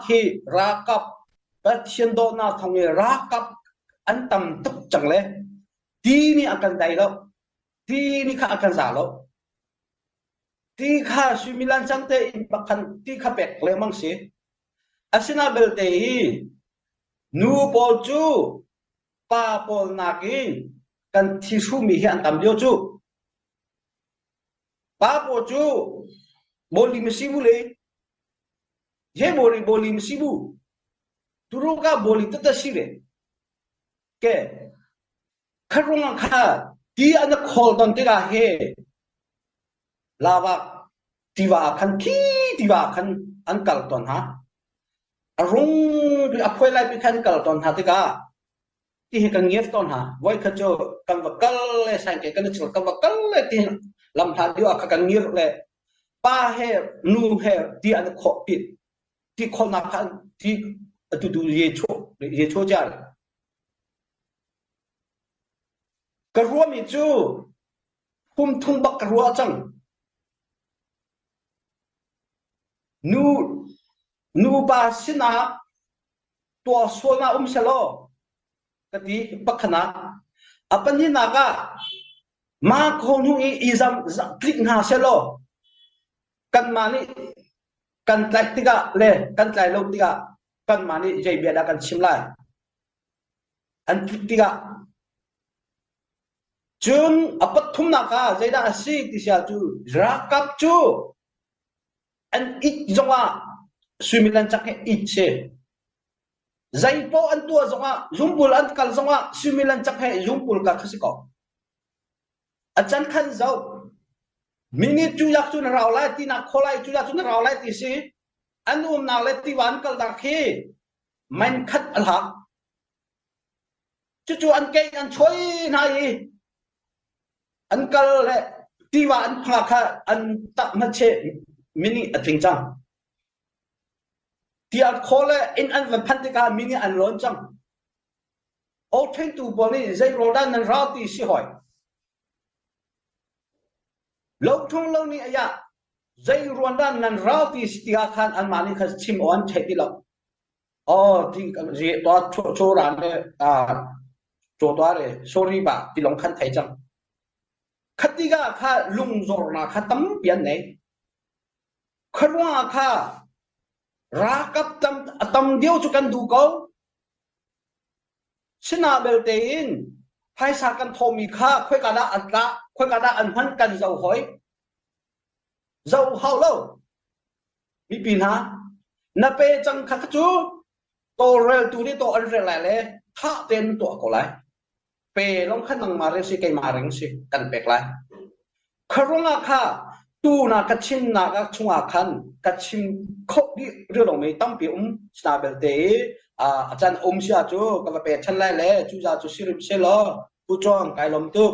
Khi ralkap Pathian dawtnak thawng in ralkap an tam tuk cang le ti nih a kan dai lo. Ti nih kha a kan za lo. Ti kha suimilam cang tein bak khan ti kha pek lengmang si. Asina belte hi nu pawl cu pa pawl nakin kan thi hrumi hi an tam lio cu. Pa pawl cu boli masi bu le ye boli boli masi bu turu ka boli tata si le ke kharung kha ti an khawl ton tikah he lava tiva khan khi tiva khan an kal ton ha a rung a phuai lai pi khan kal ton ha tikah ti hi kan ngiat tawn hna. Voikhat cu kan va kal le saingke kan i chil kan va kal le ti lam hlat lio ah kha kan ngir le pa he nu he ti an khawh ti ti khawhnak kha ti atu tu ye chu ye chu jar ka ruami cu kum thum bak ka ruah cang nu nupa sinah tuah sualnak um selaw ka ti pakhanak a pahnihnak ah mah kho hnu i i zam tlik hna selaw kanmah nih kan tlaih tikah le kan tlai lo tikah kanmah nih zei bia dah kan chim lai an tlik tikah cun a pathumnak ah zeidah a si ti sia cu ralkap cu An it zongah suimilam cak he it si. Zeipaoh an tuah zongah zungpul an kal zongah suimilam cak he zungpul kal kha si ko. A can khan zoh. Minute cu yak cu na rau lai tinak kholai cu yak cu na rau lai ti si. An umnak le tiva an kalnak khi man khat a hlah. Cucu an keih an choi hna i An kal le tiva an pha kha an tak hmacheh mini a tling cang. Ti an khaw le inn an van phanh tikah mini an lawn cang. Awṭhentu pawl nih zei rawl dah nan rau ti si hoi. Lo ṭhung lo nih ayah zei ruan dah nan rau ti si tikah khan anmah nih khan chim aw an theih ti lo. Oh ti ri to cho ran le cho to re sorry ba ti long khan thei cang. Khatiga kha lungzornak kha tampi an nei. Kharuang kha ralkap tam a tam deuh cu kan duh ko. Sina belte in phaisa kan thawhmi kha khoika dah an tlah, khoika dah an hman kan zoh hoi. Zoh hau lo. Mipi hna, na pe cang kha cu tawlreltu nih taw an rel lai le tha tein tuah ko lai. Pe lawng kha nangmah ring si keimah ring si kan pek lai. Kharungah kha tu na ka chimnak ah chungah khan ka chim kho dih rih lomi tampi um sna belte i a can um sia cu ka va pe than lai le cu za cu sirim se law pu chuang kai lom tuk.